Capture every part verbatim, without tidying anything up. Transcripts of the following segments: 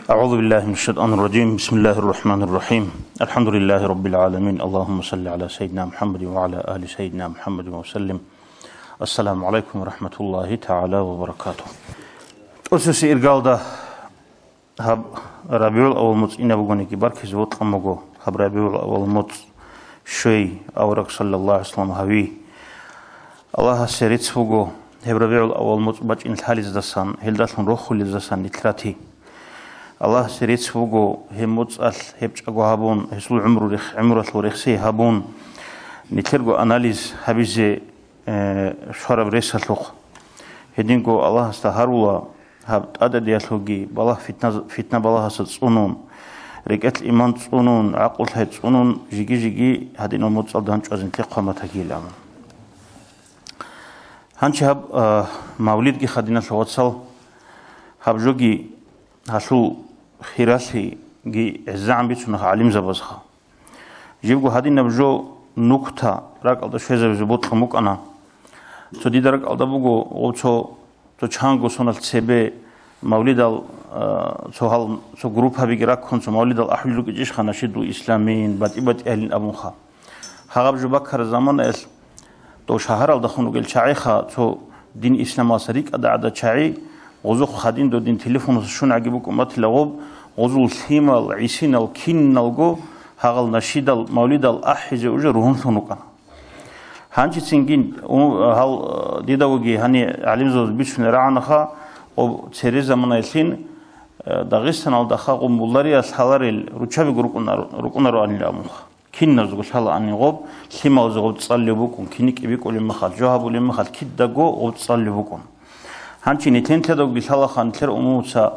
أعوذ بالله من الشيطان الرجيم. بسم الله الرحمن الرحيم. الحمد لله رب العالمين. اللهم صل على سيدنا محمد وعلى آل سيدنا محمد وسلم. السلام عليكم ورحمة الله تعالى وبركاته. ТӀоцеси иргалда гьаб РабигӀул авал моцӀ инаб бугониги, баркизе вокьун буго гьаб РабигӀул авал моцӀ щвей, авараг саллаллагьу гӀалайгьи вассалам гьави. Аллагьасе рецц буго гьеб РабигӀул авал моцӀ бачӀин лъализдасан, гьелдалъун рохулездасан нилъ рати. Аллагьасе рецц буго гьеб моцӀалъ гьеб чӀаго гьабун, гьесул гӀумру рехс-, гӀумралъул рехсей гьабун, нилъерго анализ гьабизе, э, щвараб ресалъухъ. Гьединго Аллагьасда гьарула гьаб тӀададиялъулги балагь-фитна-, фитна-балагьаса цӀунун, рекӀелъ иман цӀунун, гӀакълу-лъай цӀунун, жиги-жиги гьадинал моцӀалда гьанчӀвазе нилъехъ хъван батагийилан. Гьанчи гьаб, а, мавлидги хадиналъул вацал, гьаб жоги гьалъул хиралъиги гӀезегӀан бицуна гӀалимзабазха. Жибго гьадинаб жо нукта ракӀалда щвезабизе бокьун букӀана. Цо дида ракӀалда буго, гъоб цо, цо чанго соналъ цебе мавлидал, а, цо гьал, цо группабиги раккун, цо мавлидал ахӀулел рукӀичӀищха нашидул исламин, батӀи-батӀиялин абунха. Гьагъаб жо баккараб заманаялъ дов шагьаралдехун ругел чагӀиха, цо дин исламалъа рикӀкӀада гӀада чагӀи, гъозухъ хадин додин телефонуса щун гӀаги букӀун батила гъоб, гъозул лъимал, гӀисинал киналго гьагъал нашидал, мавлидал ахӀизе уже ругьунлъун рукӀана. Гьанчицинги у-, гьал, э, дидавги гьани гӀалимзабаз бицунел рагӀанаха, гъоб цере заманаялъин, э, Дагъистаналдаха гъоб муллариял лъаларел руччабиго рукӀунаро-, рукӀунароанилан абунха. Киназго лъалаани гъоб, лъималазе гъоб цӀалулеб букӀун, кини кӀибикӀулеб мехалъ, жо гьабулеб мехалъ кидаго гъоб цӀалулеб букӀун. Гьанчи нилъен тедавги лъалаха нилъер умумуца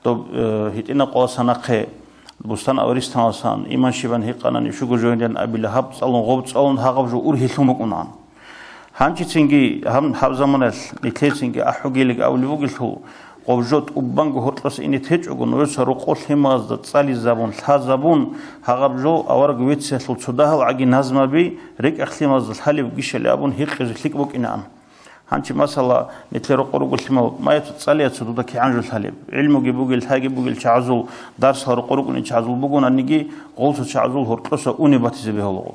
доб, э, гьитӀина къоаса нахъе бустан аваристаналсан, иман щибан гьикъанани щуго жоян абила гьаб цӀалун, гъоб цӀалун, гьагъаб жо ургьилъун букӀунаан. Гьанчицинги гьаб, гьаб заманаялъ нилъецинги ахӀугелиг авулеб бугелъул, гъоб жо тӀубанго гьоркьоса ине течӀого, нужеца рокъо лъималазда цӀализабун, лъазабун, гьагъаб жо авараг вецциялъул цо дагьал гӀаги назмаби рекӀахъ лъималазда лъалеб гишали абун гьикъизе лъикӀ букӀинаан. Гьанчи, масала, нилъер рокъо руго лъимал, маяцу цӀалияцу дуда кигӀан жо лъалеб? ГӀилмуги бугел, лъайги бугел чагӀазул, дарсал рокъо рукӀунел чагӀазул бугонаниги, гъолцо чагӀазул гьоркьоса уни батизе бегьулаго.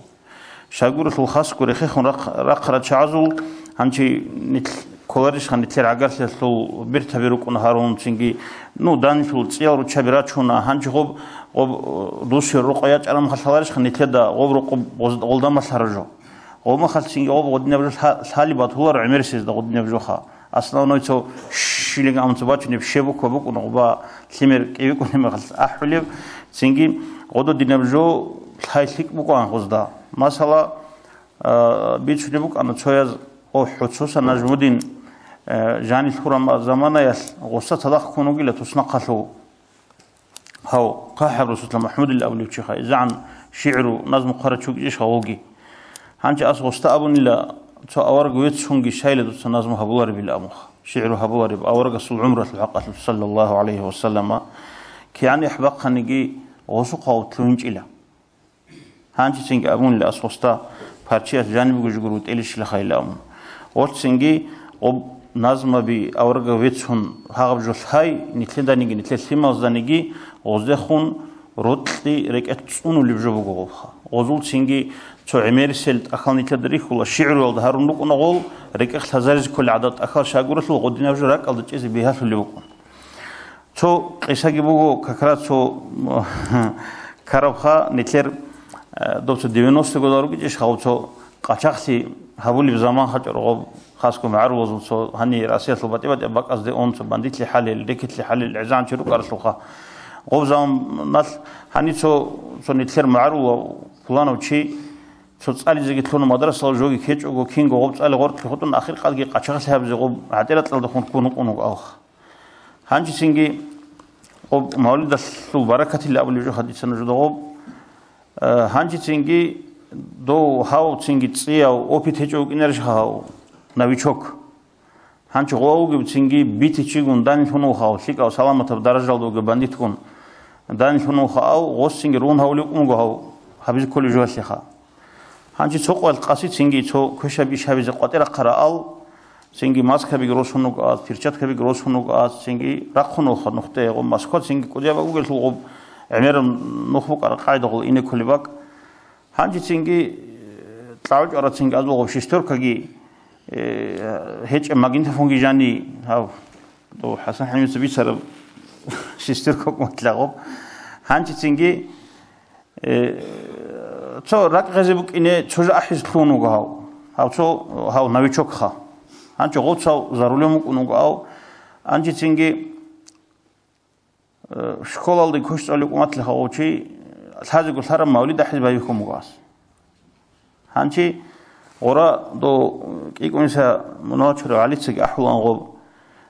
Шагуралъул хасго рехехун рахъ-, рахъарал чагӀазул, гьанчи нилъ кколарищха нилъер гӀагарлъиялъул бертаби рукӀуна гьарун цинги, ну, данилъул цӀиял руччаби рачуна, гьанчи гъоб, гъоб, э, дусер рокъо ячӀараб мехалъ лъаларищха нилъеда гъоб рокъо гъоз-, гъолда малъараб жо? Гъоб мехалъ цинги гъоб гъодинаб жо лъа-, лъалеб батуларо гӀемерисезда гъодинаб жоха. Основной цо щилин амцу бачунеб щеб буква букӀун гъоба лъимер кӀивикӀунеб мехалъ ахӀулеб, цинги гъододинаб жо лъай лъикӀ букӀан гъозда. Масала, а, бицунеб букӀана цояз, о, хӀуцуса Нажмудин, э, жанилъ хураб заманаялъ гъоса цадахъ ккун вугила туснахъалъув. Гьав, КахӀаб Расулалла МахӀмудил абулев чиха, изегӀан шигӀру назму хъварачи вукӀичӀищха гъовги. Гьанчи ас гъоста абунила, цо авараг веццунги щайила дуца назму гьабуларебила абунха. ШигӀру гьабулареб аварагасул гӀумралъул хӀакъалъулъ, саллаллагьу гӀалайгьи вассаллама, кигӀан ихӀ бахъаниги гъосухъа гъотлъугьинчӀила. Гьанчицинги абунила ас гъоста, парчияс жанибго жугур вутӀелищила хайилан. Гъоццинги гъоб назмаби аварагав веццун гьагъаб жо лъай, нилъеданиги, нилъер лъималазданиги гъоздехун рокьи рекӀелъ цӀунулеб жо буго гъобха. Гъозулцинги цо гӀемерисел тӀахьал нилъеда рихьула, шигӀруялда гьарун рукӀуна гъол, рекӀелъ лъазаризе кколел гӀадат тӀахьал шагуралъул гъодинаб жо ракӀалда чӀезе бигьалъулеб букӀун. Цо къисаги буго, как раз цо карабха нилъер, э, доб цо девяностые года ругичӀищ, гъав цо къачахлъи гьабулеб заман хачӀур гъоб, хасго магӀарулазул цо гьанир Россиялъул батӀи-батӀи бакӀазде ун цо бандитлъи хӀалел, рекетлъи хӀалел гӀезегӀанчи рукӀаралъулха. Гъоб заманалъ гьани цо, цо нилъер магӀарулав пуланав чи цо цӀализеги лъуна мадрасалда жоги ккечӀого, кинго гъоб цӀали гъоркье хутӀун, ахиркъалги къачахлъи гьабизе гъоб гӀатӀиракьалдехун ккун вукӀун вуго алха. Гьанчицинги гъоб мавлидалъул баракатилла абулеб жо хадиса нужеда гъоб. Э, гьанчицинги дов гьав цинги цӀияв опыт гьечӀев вукӀинарищ гьав, новичок? Гьанчи гъов вугев цинги битичигун данилъун вуха гьав, лъикӀав саламатаб даражалда вугев бандитгун данилъун вуха ав, гъосцинги ругьун гьавулев вукӀун вуго гьав гьабизе кколеб жоялъеха. Гьанчи цо къоялъ къаси цинги цо квешаб иш гьабизе къватӀирахъара ал, Цинги маскабиги росун руго аз, перчаткабиги росун руго аз, цинги рахъун вуха нухде гъоб Москва, цинги кӀудияб бугелъул гъоб гӀемераб нух букӀараб къайдагъул ине кколеб бакӀ. Гьанже цинги, э, кьавчӀвара цинги азул гъоб шестеркаги, э, гьечӀеб магнитофонги жани, гьав, дов ХӀасан ХӀамидица бицараб шестерка кӀватӀла гъоб. Гьанже цинги, э, цо ракӀ гъезе букӀине цо жо ахӀизе лъугьун вуго гьав. Гьав цо, гьав новичок ха. Гьанже гъоцав за рулем вукӀун вуго гьав. Гьанже цинги, э, школалде квеш цӀалев кӀуматлъи гьав чи, лъазего лъараб мавлид ахӀизе байбихьун буго ас. Гьанчи гъора до кӀикӀуниса мунагьал чурав ГӀалицаги ахӀулан гъоб,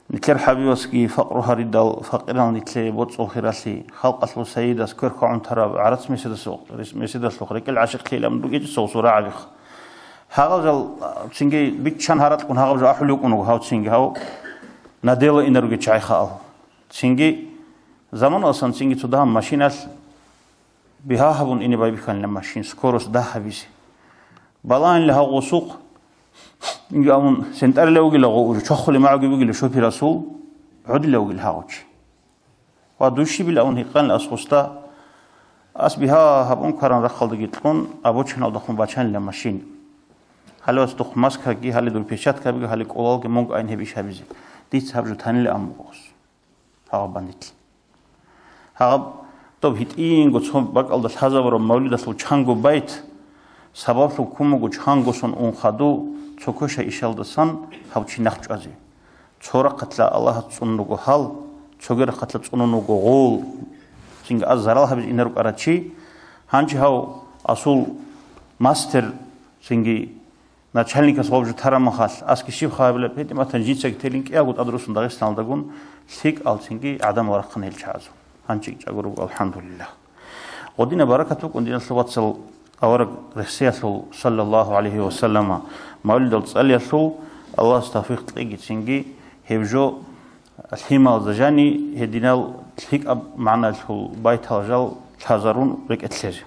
нилъер ХӀабибасги факъру гьаридал, факъирал нилъее боцӀул хиралъи, халкъалъул сайидас кверхъа гӀунтараб гӀарац меседасухъ, рес-, меседалъухъ рекӀел гӀашикълъилан ругечӀесул сурагӀабих. Гьагъал жал, цинги биччан гьаракьун гьагъаб жо ахӀулев вукӀун вуго гьав цинги гьав надело инаруги чагӀи хаал. Цинги заманалсан цинги цо дагьаб машиналъ бигьа гьабун ине байбихьанила машин, скорость дагь гьабизе. Балагьанила гьав гъосухъ, инги абун, сентӀарила вугила гъо уже, чохуле магӀуги бугила шопирасул, гӀодила вугила гьагъучи. Ва душибил абун гьикъанила ас гъосда, ас бигьа гьабун кваран рахъалдаги кьун, обочиналдахун бачанила машин. Гьале вас духъ маскаги, гьале дур перчаткабиги, гьале кӀолалги мунг айн гьеб иш гьабизе. Дица гьаб жо танила амму гъос. Гьагъаб бандитлъи. Гьагъаб доб гьитӀинго цо бакӀалда лъазабураб мавлидалъул чанго байт, сабаблъун ккун буго чанго сон ун хаду, цо квеша ишалдасан гьав чи нахъ чӀвазе. Цо рахъалъа Аллагьас цӀунун руго гьал, цоги рахъалъа цӀунун руго гъол. Цинги аз зарал гьабизе инарукӀара чи, гьанже гьав асул мастер, цинги начальникас гъоб жо тарамахалъ, асги щиб хабилеб, гьитӀинаб батани жинцаги телин кӀиялго тӀадруссун Дагъистаналдагун лъикӀал цинги гӀадамал рахъана гьел чагӀазул. Гьанчи чӀаго руго, алхӀамдулиллагь. Гъодина баракат букӀун, диналъул вацал, авараг рехсиялъул, саллаллагьу гӀалайгьи ва саллама, мавлидал цӀалиялъул, Аллагьас тавфикъ кьеги цинги гьеб жо лъималазда жани гьединал лъикӀаб магӀналъул байтал жал лъазарун рекӀелъезе.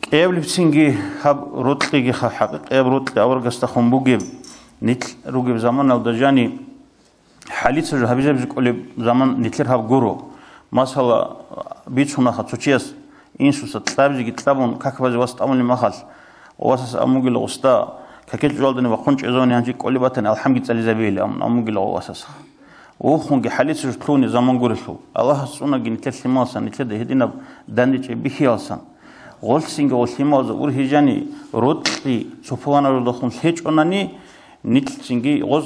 КӀиабилебцинги гьаб рокьиги ха-, хӀакъикъияб рокьи аварагасдахун бугеб, нилъ ругеб заманалда жани хӀалица жо гьабизе-гьабизе кӀолеб заман нилъер гьаб гуро. Масала, бицунаха цо чияс инсуца кьабизеги кьабун, какбазе вас тӀамулеб махалъ, васас амугила, уста, какил чӀужалдани вахъун чӀезавани гьанже кӀолеб батани алхӀамги цӀализабейилан амун амугила васас. Вухунги хӀалица жо лъугьунеб заман гурелъул, Аллагьас цӀунаги нилъер лъималасан, нилъеда гьединаб дандечӀеб бихьиялсан. Гъолъцинги гъол лъималазда ургьижани, рокьи цо пуланаб жолдахун лъечӀонани, нилъцинги гъоз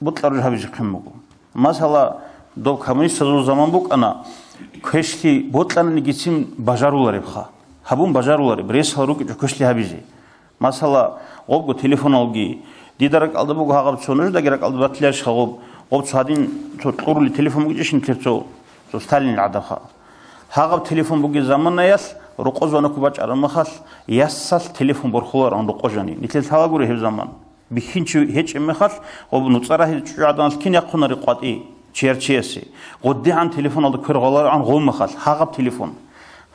бокьараб жо гьабижихъин буго. Масала, доб коммунистазул заман букӀана, квешлъи бокьананигицин бажаруларебха. Гьабун бажарулареб, ресал рукӀичӀо квешлъи гьабизе. Масала, гъобго телефоналги, дида ракӀалда буго гьагъаб цо, нужедаги ракӀалда батиларищха гъоб, гъоб цо гьадин цо кьурули телефон бугечӀищ нилъер цо, цо Сталинил гӀадабха. Гьагъаб телефон бугеб заманаялъ рокъо звонок бачӀараб махалъ, ясалъ телефон борхулароан рокъо жани. Нилъер лъалагури гьеб заман. Бихьинчи гьечӀеб мехалъ, гъоб нуцӀа рагьи чӀужугӀаданалъ кин яхъунари къватӀи чияр-чиясе? ГъодигӀан телефоналда квер гъвалароан гъов мехалъ, гьагъаб телефон.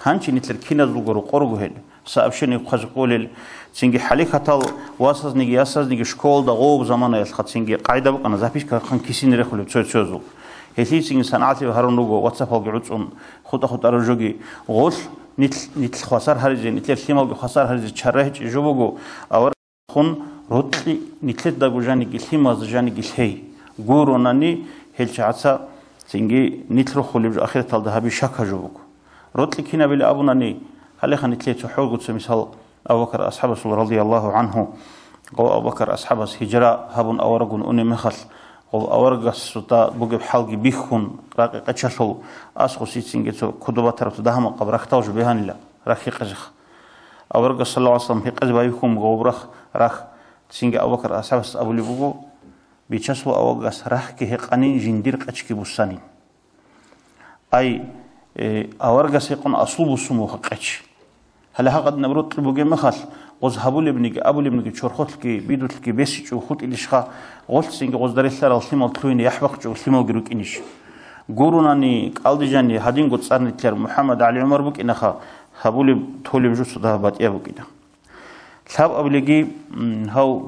Гьанчи нилъер киназулго рокъор руго гьел, сообщение хъвазе кколел, цинги хӀалихьатал васазниги ясазниги школалда гъов заманаялъха цинги къагӀида букӀана, записка хъан кисине рехулеб цо-цоязул. Гьелъие цинги санагӀалъи гьарун руго, ватсапалги гӀуцӀун, хутӀа-хутӀараб жоги. Гъолъ нилъ, нилъ хвасар гьаризе, нилъер лъималги хвасар гьаризе чара гьечӀеб жо буго, авар хун рокьи нилъедаго жаниги лъималазда жаниги лъей. Гуронани гьел чагӀаца цинги нилъ рохулеб жо ахираталда гьаби шака жо буго. Рокьи кинабили абунани, гьалеха нилъее цо хӀолгуца мисал Абу Бакар асхӀабасул радияллагьу гӀанхӀу. Гъов Абу Бакар асхӀабас гьижра гьабун аварагун унеб мехалъ, гъов аварагасда бугеб хӀалги бихьун, ракӀи къечалъул, ас гъусицинги цо кодоб батараб цо дагьа-макъаб рахьдал жо бегьанила, рахь гьекъезеха. Аварагас, саллаллагьу гӀалайгьи ва саллам, гьекъезе байбихьун буго гъоб рахь, рахь цинги Абу Бакар асхӀабас абулеб буго: «Бичасул аварагас рахьги гьекъанин, жиндир къечги буссанин». Ай, э, аварагас гьекъон аслу буссун буго къеч. Гьале гьагъадинаб рокьи бугеб мехалъ, гъоз гьабулебниги, абулебниги чорхолъги, бидулъги бесичӀого хутӀилищха, гъолъцинги гъозда релълъарал лъимал лъугьине яхӀ бахъичӀого лъималги рукӀинищ? Гуронани, кӀалдижани гьадинго цӀар нилъер МухӀаммад ГӀали ГӀумар букӀинаха, гьабулеб, толеб жо цо дагьаб батӀияб букӀина. Лъабабилеги, м, гьав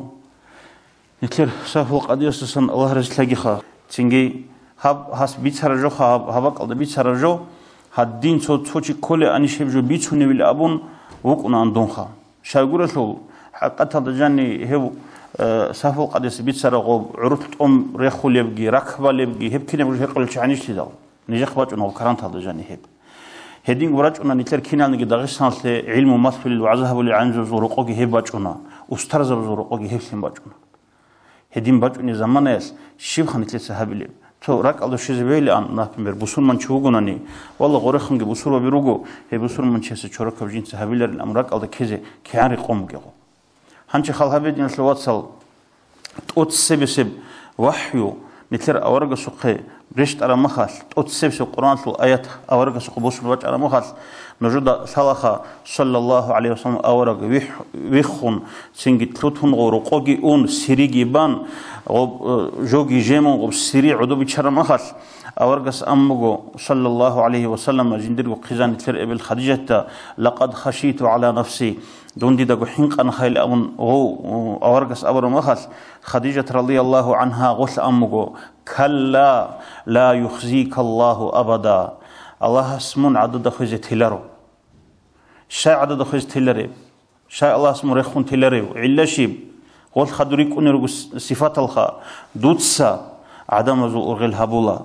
Нилъер Сафул Къадиясдасан Аллагь разилъагиха. Цинги гьаб гьас бицараб жоха, гьаб, гьаб бакӀалда бицараб жо, гьадин цо, цо чи кколеанищ гьеб жо бицуневил абун вукӀунаан дунха. Щайгурелъул, хӀакъаталда жани гьев, э, Сафул Къадияс бицараб гъоб гӀурулъ тӀом рехулебги, ракбалебги, гьеб кинаб жо гьекъолел чи гьанилъидал. Нижехъ бачӀуна гьаб каранталда жани гьеб. Гьединго рачӀуна нилъер киналниги Дагъистаналъе гӀилму малъулел, вагӀза гьабулел гӀалимзабазул рокъоги гьеб бачӀуна, устарзабазул рокъоги гьеб лъим бачӀуна. Гьедин бачӀунеб заманаялъ щибха нилъеца гьабилеб? Цо ракӀалда щвезе бегьилаан, например, бусурманчи вугонани, валла, гъорехунги бусурбаби руго, гьеб бусурманчиясе чорокаб жинца гьабиларин, амма ракӀалда ккезе кигӀан рекъон бугего. Гьанже хал гьабе, диналъул вацал, тӀоцебесеб вахӀю нилъер аварагасухъе рещтӀараб махалъ, тӀоцебесеб Къуръаналъул аят аварагасухъе босун бачӀараб махалъ, нужеда лъалаха, саллаллагьу гӀалайгьи вассалам, авараг вихь-, виххун, цинги лъутун гъо рокъоги ун, сириги бан, гъоб, э, жоги жемун, гъоб сири гӀодобичараб махалъ, аварагас ан буго, саллаллагьу гӀалайгьи вассалам, жиндирго хъизан нилъер эбел Хадижатда: «Лакъад хашиту гӀала нафси», дун дидаго хӀинкъана хайил абун гъов, аварагас абураб махалъ, Хадижат радияллагьу гӀангьа гъолъ ан буго: «Калла, ла юхзикаллагьу абада». Аллагьас мун гӀадада хвезе теларо. Щай гӀадада хвезе телареб? Щай Аллагьас мун рехун теларев? ГӀилла щиб? Гъолъ хадур рикӀкӀунел руго с-, сифаталха: дуца гӀадамазул ургъел гьабула,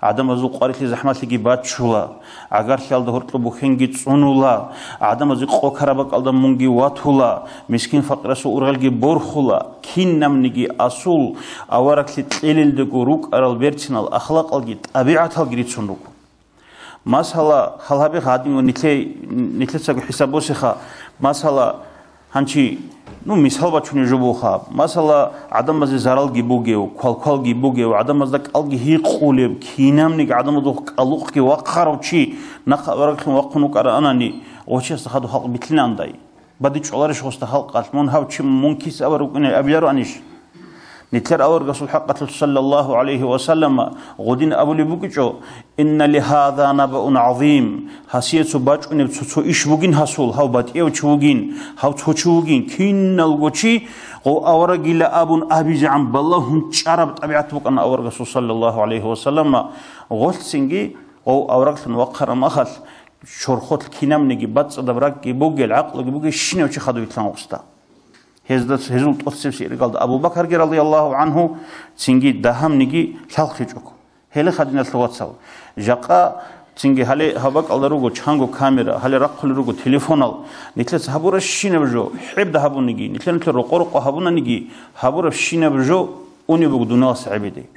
гӀадамазул къварилъи захӀмалъиги баччула, гӀагарлъиялда гьоркьоб бухьенги цӀунула, гӀадамазе къокараб бакӀалда мунги ватула, мискин-факъирасул ургъелги борхула, кинабниги асул авараглъи кьелелдаго рукӀарал берцинал ахлакъалги тӀабигӀаталги рицун руго. Масала, хал гьабе гьадинго нилъе-, нилъецаго хӀисаб босеха. Масала, гьанчи, ну, мисал бачунеб жо буха. Масала, гӀадамазе заралги бугев, квалквалги бугев, гӀадамазда кӀалги гьикъулев, кинабниги гӀадамазухъ кӀалухъги вахъарав чи нахъа авараглъун вахъун вукӀараанани, гъочиясда хадув халкъ битлъинандай. Бадиб чӀваларищ гъосда халкъалъ, мун гьав чи мун киса авараг вукӀине абилароанищ? Нилъер аварагасул хӀакъалъулъ, саллаллагьу гӀалайгьи вассаллама, гъодин абулеб букӀичӀо: «Инна ли гьаза набаун гӀазим», гьасие цо бачӀунеб цо-цо иш бугин гьасул, гьав батӀияв чи вугин, гьав цо чи вугин, киналго чи гъов аварагила абун абизегӀан балагьун чӀараб тӀабигӀат букӀана аварагасул, саллаллагьу гӀалайгьи вассаллама, гъолъцинги гъов авараглъун вахъараб махалъ, чорхолъ кинабниги бацӀцӀадаб ракӀги бугел, гӀакълуги бугел щинав чи хадув вилълъан гъосда. Гьезда, гьезул тӀоцебесеб иргалда Абу Бакарги радияллагьу гӀангьу, цинги дагьабниги лъалхъичӀого. Гьеле хадиналъул вацал. Жакъа цинги гьале гьаб бакӀалда руго чанго камера, гьале рахъулел руго телефонал. Нилъеца гьабурабщинаб жо, хӀебда гьабуниги, нилъер-нилъер рокъо-рокъо гьабунаниги, гьабурабщинаб жо унеб буго дуниялалъ гӀебеде.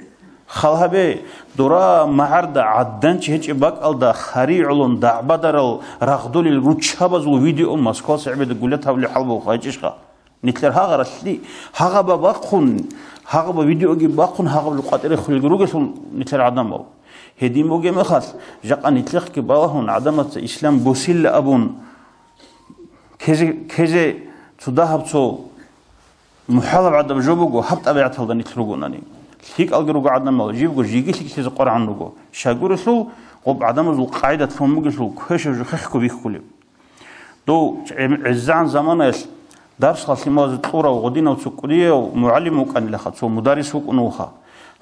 Хал гьабе, дора магӀарда гӀаданчи гьечӀеб бакӀалда хари гӀолон дагӀбадарал рагъдолел руччабазул видео Москвалъ гӀебеде гулят гьабулеб хӀал буго гьечӀищха? Нилъер гьагъаралъи, гьагъаба бахъун, гьагъаба видеоги бахъун, гьагъаб жо къватӀире хвелги ругелъул нилъер гӀадамал. Гьедин бугеб мехалъ, жакъа нилъехъги балагьун, гӀадамаца ислам босила абун, ккезе, ккезе цо дагьаб цо мухӀалаб гӀадаб жо буго, гьаб тӀабигӀаталда нилъ ругонани. ЛъикӀалги руго гӀадамал, жибго жиги лъикӀлъизе къваргӀун руго. Щайгурелъул, гъоб гӀадамазул къайда лъун бугелъул, квешаб жо хехго бихьулеб. Дов гӀем-, гӀезегӀан заманаялъ дарсалъ лъималазе кьурав гъодинав цо кӀудияв мугӀалим вукӀанилаха, цо мударрис вукӀун вуха.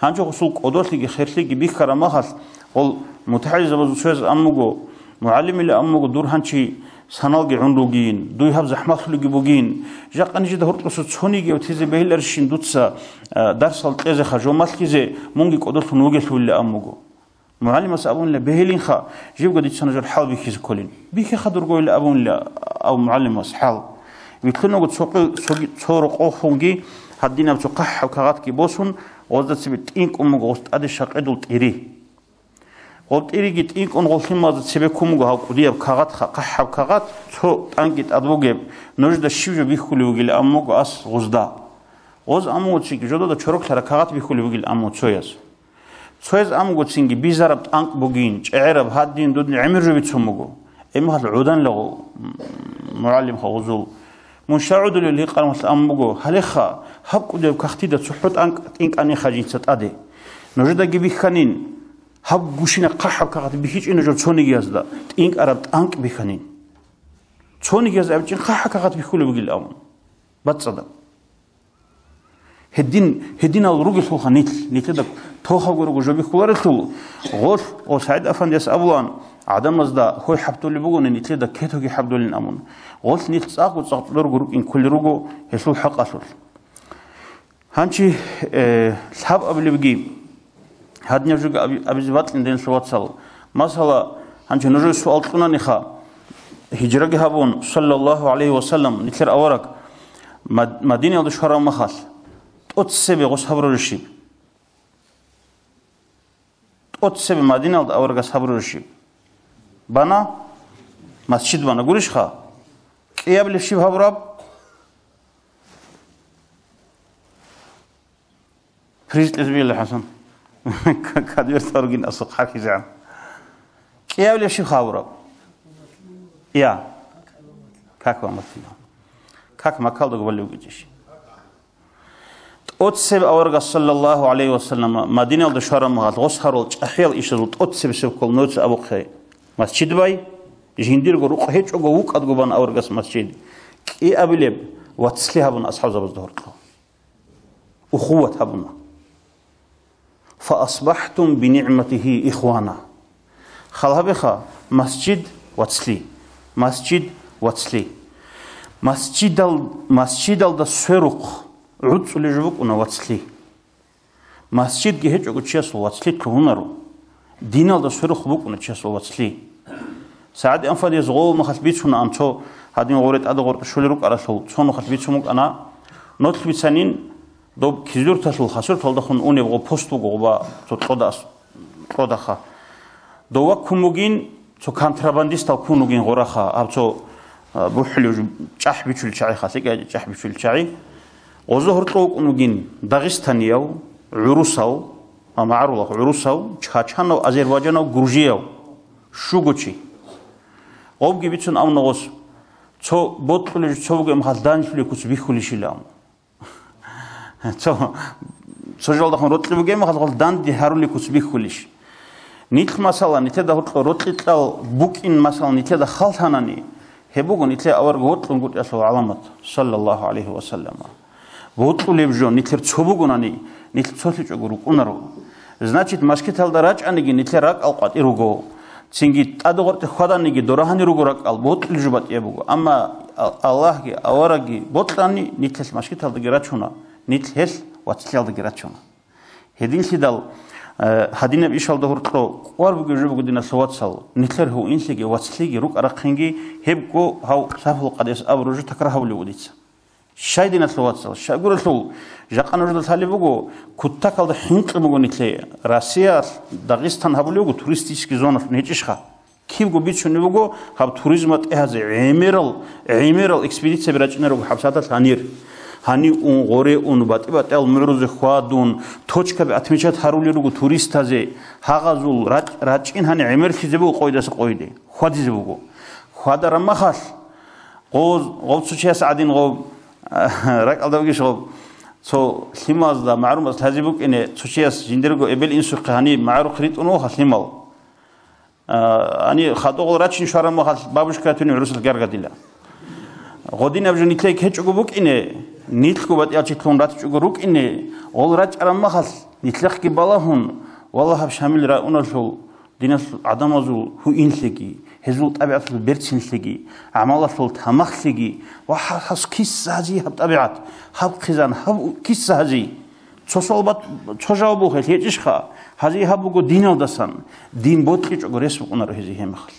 Гьанже гъусул кӀодолъиги херлъиги бихьараб махалъ, гъол мутагӀилзабазул цояз ан буго, мугӀалимила ан буго, дур гьанчи саналги гӀун ругин, дуй гьаб захӀмалъулиги бугин. Жакъа нижеда гьоркьоса цониги ватизе бегьиларищин дуца, а, дарсал кьезеха жо малъизе, мунги кӀодолъун вугелъулила ан буго. МугӀалимас абунила: «Бегьилинха, жибго дица нужер хӀал бихьизе кколин». «Бихьеха дургойила», абунила аб мугӀалимас хӀал. Вилълъунаго цо къи-, цоги-, цо рокъовхунги гьадинаб цо хъахӀаб кагъатги босун, гъозда цебе тӀинкӀун буго гъос тӀаде щакъедул тӀири. Гъоб тӀириги тӀинкӀун гъол лъималазда цебе ккун буго гьав кӀудияб кагъатха, хъахӀаб кагъат, цо тӀанкӀи тӀад бугеб, нужеда щиб жо бихьулев вугилан абун буго ас гъозда. Гъоз амугоцинги жодада чороклъараб кагъат бихьулеб бугилан амуго цояз. Цояз амугоцинги бизараб тӀанкӀ бугин, чӀегӀераб гьадин дудин гӀемер жо бицун буго. Эмгьал гӀуданлаго, м, мугӀалимха гъузул. Мун щай гӀодулел гьикъармалъ ан буго, гьалеха, гьаб кӀудияб кагътида цохӀо тӀанкӀ тӀинкӀаниха жинца тӀаде. Нужедаги бихьанин, гьаб гушина хъахӀаб кагъат бихьичӀин нужер цонигиязда, тӀинкӀараб тӀанкӀ бихьанин. Цонигияз абичӀин хъахӀаб кагъат бихьулеб бугилан абун. БацӀцӀадаб. Гьедин, гьединал ругелъулха нилъ, нилъеда тохавго руго жо бихьуларелъул, гъолъ, о, СагӀид Афандияс абулаан, гӀадамазда гьой хӀабдулеб бугони, нилъеда кетоги хӀабдулин абун. Гъолъ нилъ цӀакъго-цӀакъ дорго рукӀин кколел руго гьелъул хӀакъалъулъ. Гьанчи, э, лъаб абулебги, гьадинаб жо аби-, абизе бакьин, динлъ вацал. Масала, гьанчи нужее суал кьунаниха, гьижраги гьабун, саллаллагьу гӀалайгьи ва саллам, нилъер авараг Мад-, Мадинаялде щвараб махалъ, тӀоцебе гъос гьабураб щиб? ТӀоцебе Мадиналда аварагас гьабураб щиб? Бана, масчид бана. Гурищха? КӀиабилеб щиб гьабураб? Приз кьезбиялъе, ХӀасан. Конверт гьаругин асухъ хӀархьизегӀан. КӀиабилеб щиб гьабураб? Я. Как вам ответ? Как макалда губалев гитиш? ТӀоцеб аварагас, саллаллагьу гӀалайгьи ва саллама, Мадиналда щвараб махалъ гъос гьарул чӀахӀиял ишазул тӀоцебесеб ккол нуца абухъе. Масчид бай, жиндирго рукъ гьечӀого вукӀадго бан аварагас масчид. КӀиабилеб вацлъи гьабуна асхӀабзабазда гьоркьо. Ухуват гьабуна. «Фаасбахтум биниъматигьи ихвана». Хал гьабеха, масчид вацлъи, масчид вацлъи. Масчидал-, масчидалда сверухъ гӀуцӀулей жо букӀуна вацлъи. Масчидги гьечӀого чиясул вацлъи лъугьунаро, диналда сверухъ букӀуна чиясул вацлъи. СагӀид Афандияс гъов махалъ бицунаан, цо гьадин гъоре тӀаде гъоркье щолел рукӀаралъул, цо нухалъ бицун букӀана, нолъ бицанин, доб Кизлюрталъул хасурталдехун унеб гъо пост буго гъоба цо кьода ас-, кьодаха. Дов ваккун бугин, цо контрабандистал ккун вугин гъораха, гьаб цо, а, бухӀулев жо-, чӀахӀ бичулел чагӀиха, лъикӀай чӀахӀ бичулел чагӀи. Гъозда гьоркьов вукӀун вугин дагъистанияв, гӀурусав, а, магӀарулахъ гӀурусав, чачанав, азербайджанав, гуржияв, щуго чи. Гъобги бицун абуна гъос, цо бокьулев жо цо бугеб махалъ данлъулев куц бихьулищила абун. Цо, цо жалдахун рокьи бугеб махалъ гъол данде гьарулев куц бихьулищ? Нилъ, масала, нилъеда гьоркьо рокьи кьал букӀин, масала, нилъеда халлъанани, гьеб буго нилъее авараг вокьун гуртӀиялъул гӀаламат, саллаллагьу гӀалайгьи ва саллама. Бокьулеб жо нилъер цо бугонани, нилъ цолъичӀого рукӀунаро. Значит, мажгиталда рачӀаниги нилъер ракӀал къватӀир руго. Цинги тӀаде гъоркье хьваданиги дора гьанир руго ракӀал, бокьулеб жо батӀияб буго. Амма А-, Аллагьги аварагги бокьани, нилъелъ мажгиталдаги рачуна, нилъ гьелъ вацлъиялдаги рачуна. Гьединлъидал, э, гьадинаб ишалда гьоркьо кӀвар бугеб жо буго, диналъул вацал, нилъер гьуинлъиги вацлъиги рукӀа-рахъинги, гьебго гьав Сапул Къадияс абураб жо такрар гьабулев вуго дица. Щай, диналъул вацал, щайгурелъул, жакъа нужеда лъалеб буго, кутакалда хӀинкъи буго нилъее, Россиялъ Дагъистан гьабулев вуго туристический зоналъун, гьечӀищха? Кибго бицунеб буго гьаб туризма тӀегьазе гӀемерал, гӀемерал экспедицияби рачӀунел руго гьабсагӀаталъ гьанир. Гьанив ун, гъоре ун, батӀи-батӀиял мугӀрузе хьвадун, точкаби отмечать гьарулел руго туристазе, гьагъазул ракь-, рачӀин гьанир гӀемерлъизе буго къойидаса къойиде, хьвадизе буго. Хьвадараб махалъ, гъоз-, гъов цо чияс гӀадин гъов, ракӀалда вугищ гъов, цо лъималазда магӀарумаз лъазе букӀине, цо чияс жиндирго эбел-инсухъе гьаниб магӀарухъ ритӀун вуха лъимал. А, гьаниб хадугъал рачин щвараб махалъ бабушка ятуни гӀурусалъ гаргадила. Гъодинаб жо нилъее ккечӀого букӀине, нилъго батӀиял чилъун ратичӀого рукӀине, гъол рачӀараб махалъ нилъехъги балагьун, валлагь, гьаб Шамил районалъул диналъул гӀадамазул гьуинлъиги, гьезул тӀабигӀаталъул берцинлъиги, гӀамалалъул тамахлъиги ва гьа-, гьас киса гьазие гьаб тӀабигӀат, гьаб хъизан, гьаб у-, киса гьазие? Цо суал бат-, цо жаваб буго, гьечӀищха? Гьазие гьаб буго диналдасан, дин бокьичӀого рес букӀунаро гьезие гьеб мехалъ.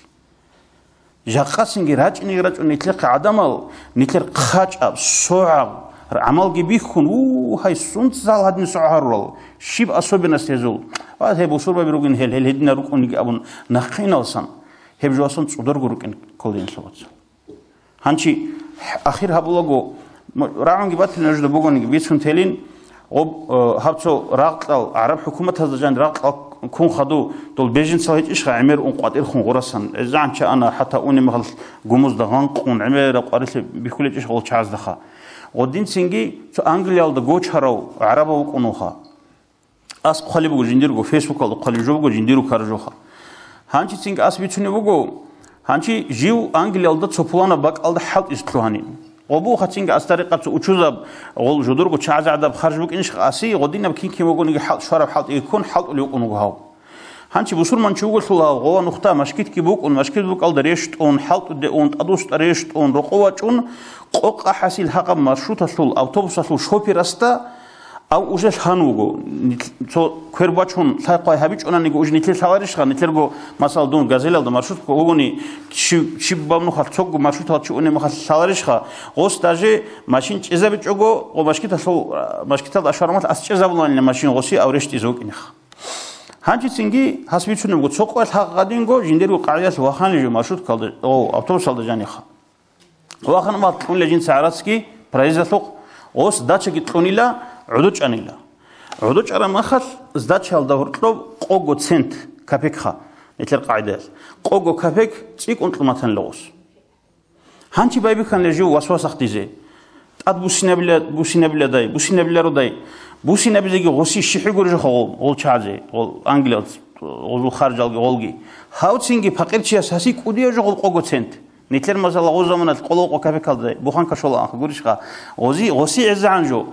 Жакъасинги рачӀинеги рачӀун нилъехъе гӀадамал, нилъер хъачӀаб, согӀаб, гӀамалги бихьун, у, гьай, сунцал гьадин согӀ гьарурал, щиб особенность гьезул? Ва гьеб бусурбаби ругин гьел, гьел гьединал рукӀунги абун нахъиналсан, гьеб жоасан цӀударго рукӀин кколин лъугьаца. Гьанчи ахир гьабулаго, м-, рагӀунги батил нужеда бугониги бицун телин, гъоб, э, гьаб цо рагъкьал, гӀараб хӀукуматазда жан рагъкьал ккун хадув, дол беженцал гьечӀищха гӀемер ун къватӀирхъун гъурасан? ГӀезегӀан ча ана, хӀатта унеб мехалъ гумузда гъанкъун, гӀемераб къварилъи бихьулечӀищ гъол чагӀаздаха? Гъодинцинги цо Англиялда гочарав гӀарабав вукӀун вуха. Ас хъвалеб буго жиндирго, фейсбукалда хъвалеб жо буго жиндирго каражоха. Гьанчицинги ас бицунеб буго, гьанчи жив Англиялда цо пуланаб бакӀалда хӀалтӀизе лъугьанин. Гъобу хацинги астарикъаб цо учузаб, гъол жодорго чагӀазда харж букӀинищха аси, гъодинаб кин-кин вугониги хӀал-, швараб хӀалтӀиги ккун, хӀалтӀулев вукӀун вуго гьав. Гьанчи бусурманчи вуголъула гъов, гъова нухда машгитги букӀун, машгит букӀалда рещтӀун, хӀалтӀуде ун, тӀадвуссун рещтӀун, рокъов вачӀун, къокъа хӀасил гьагъаб маршруталъул автобусалъул шоферасда, ав уже лъан вуго. Нил-, цо квер бачун лъай-хъвай гьабичӀунаниги, уже нилъер лъаларищха, нилъерго, масала, дун Газелалда маршрутка вугони, чи-, чи бабнухалъ цого маршрутал чи унеб мехалъ лъаларищха, гъос даже машин чӀезабичӀого, гъо машгиталъул, машгиталда ашвармалъ ас чӀезабуланила машин гъоси ав рещтӀизе вукӀинеха. Гьанчицинги гьас бицунебго, цо къоялъ гьагъ гъадинго жиндирго къагӀидалъ ваханлъи жо маршруткалда, о, автобусалда жаниха. Вахана мал кьунила жинца гӀарацги проездалъухъ, гъос дачаги кьунила, гӀодо чӀанила. ГӀодо чӀараб махалъ сдачаялда гьоркьоб къого цент, копекха, нилъер къагӀидаялъ. Къого копек цӀикӀкӀун кьун батанила гъос. Гьанчи байбихьанила жив васвасахъ дизе. ТӀад бусинабила-, бусинабиладай, бусинабилародай. Бусинабизеги гъоси щихӀи гурищха гъол, гъол чагӀазе, гъол Англиял, гъозул харжалги гъолги. Гьав цинги пакъирчияс гьаси кӀудияв жо гъол къого цент. Нилъер, масала, гъоз заманалъ къоло къо копекалда буханка щола анха гурищха. Гъози, гъоси гӀезегӀан жо.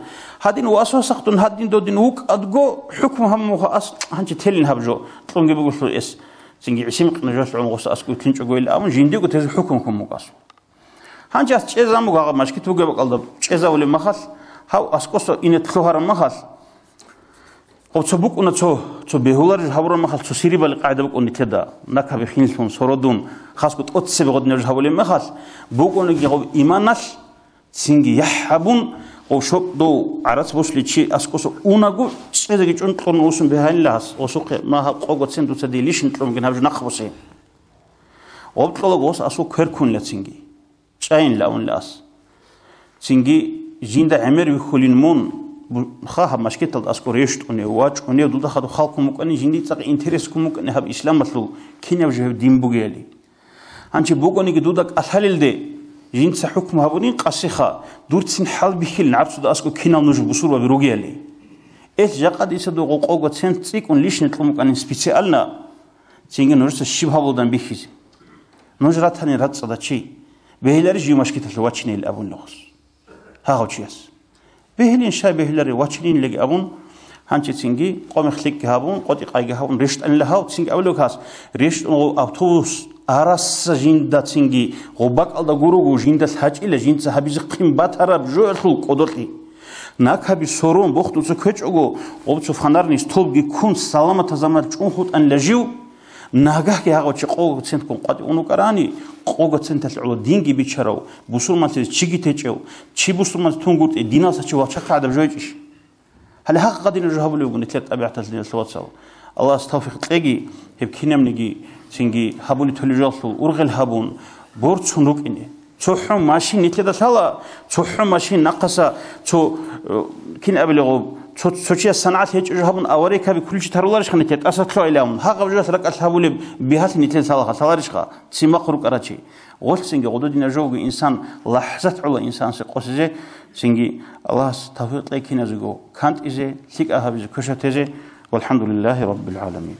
Гьадин васвасахъ дун гьадин додин вукӀадго, хӀукму гьабун муха ас гьанчи телин гьаб жо, кьунги бугелъул эс. Цинги гӀисин къинажалъ гӀун гъос аскӀов лъинчӀого ил абун, жиндиего тезе хӀукму ккун мукӀас. Гьанчи ас чӀезамуг гьагъаб машгит бугеб бакӀалда чӀезавулеб махалъ, гьав аскӀоса ине лъугьараб махалъ, гъоб цо букӀуна цо, цо бегьулареб гьабураб махалъ цо сирибали къагӀида букӀун нилъеда, накаби хинлъун, сородун, хасго тӀоцебе гъодинаб жо гьабулеб махалъ, букӀуниги гъоб иманалъ, цинги яхӀ гьабун, гъов щокъ дов гӀарац бослъи чи аскӀоса унаго, чӀезеги чӀун кьурун усун бегьанила гьас, осухъе, ма гьаб къого цент дуца дие лишин кьун бугин гьаб жо нахъ босе. Гъоб кьола гъос асул квер ккунила цинги. ЧӀайинила авунила ас. Цинги жинда гӀемер вихьулин мун, бу-, ха гьаб машгиталда аскӀор рещтӀунев, вачӀунев, дуда хадуб халкъ мукӀани, жинди цӀакъ интерес ккун мукӀани гьаб исламалъул кинаб жо гьеб дин бугеяли. Гьанчи бугониги дуда кӀалъалелде жинца хӀукму гьабунин къасиха, дурцин хӀалбихьилин гӀарцуда аскӀо кинал нуж бусурбаби ругеяли. Эл жакъа дица дугъу къого цент цӀикӀкӀун лишне кьун букӀанин специально, цинги нужеца щиб гьабулдан бихьизе. Нуж ратани рацӀцӀада чи, бегьилари жив машгиталъув вачинейил абун лугьус. Гьагъав чияс. Бегьилин щай бегьилари вачинин леги абун, гьанчи цинги къомехлъикӀги гьабун, къотӀи-къайги гьабун, рещтӀанила гьав, цинги абулев гьас, рещтӀун автобус арасса жинда цинги гъоб бакӀалда гуруго, жинда лъачӀила, жинца гьабизе хъин батараб жоялъул кӀодолъи. Накаби сорун, бохтуца кквечӀого, гъоб цо фонарный столбги ккун, саламатазаман чӀун хутӀанила жив, нагагьги гьагъав чи къого центккун къватӀивун вукӀарани, къого центалъ гӀоло динги бичарав, бусурманлъизе чиги течӀев, чи бусурманлъи тунгутӀи, диналса чи вачахъа гӀадаб жойчӀищ? Гьале гьагъ гъадинаб жо гьабулеб буго нилъер тӀабигӀаталъе, диналъул вацал. Аллагьас тавфикъ кьеги, гьеб кинабниги цинги гьабулеб толеб жоялъул ургъел гьабун, борцун рукӀине. ЦохӀо машин нилъеда лъала, цохӀо машин нахъаса, цо, э, кин абилегъуб, цо, цо чияс санагӀат гьечӀо жо гьабун, аварийкаби кулчи таруларищха нилъер, тӀаса лъугӀилавун, гьагъаб жоялъ ракӀалъ гьабулеб бигьалъи нилъеда лъалаха, лъаларищха, цин махъ рукӀарачи. Гъолъ цинги гъододина жо вуго инсан, лахӀзат гӀола инсанасде къосизе, цинги Аллагьас тавфикъ кьей киназего кантӀизе, лъикӀаб гьабизе, квешаб тезе. ВалхӀамдулиллагьи раббил гӀаламин.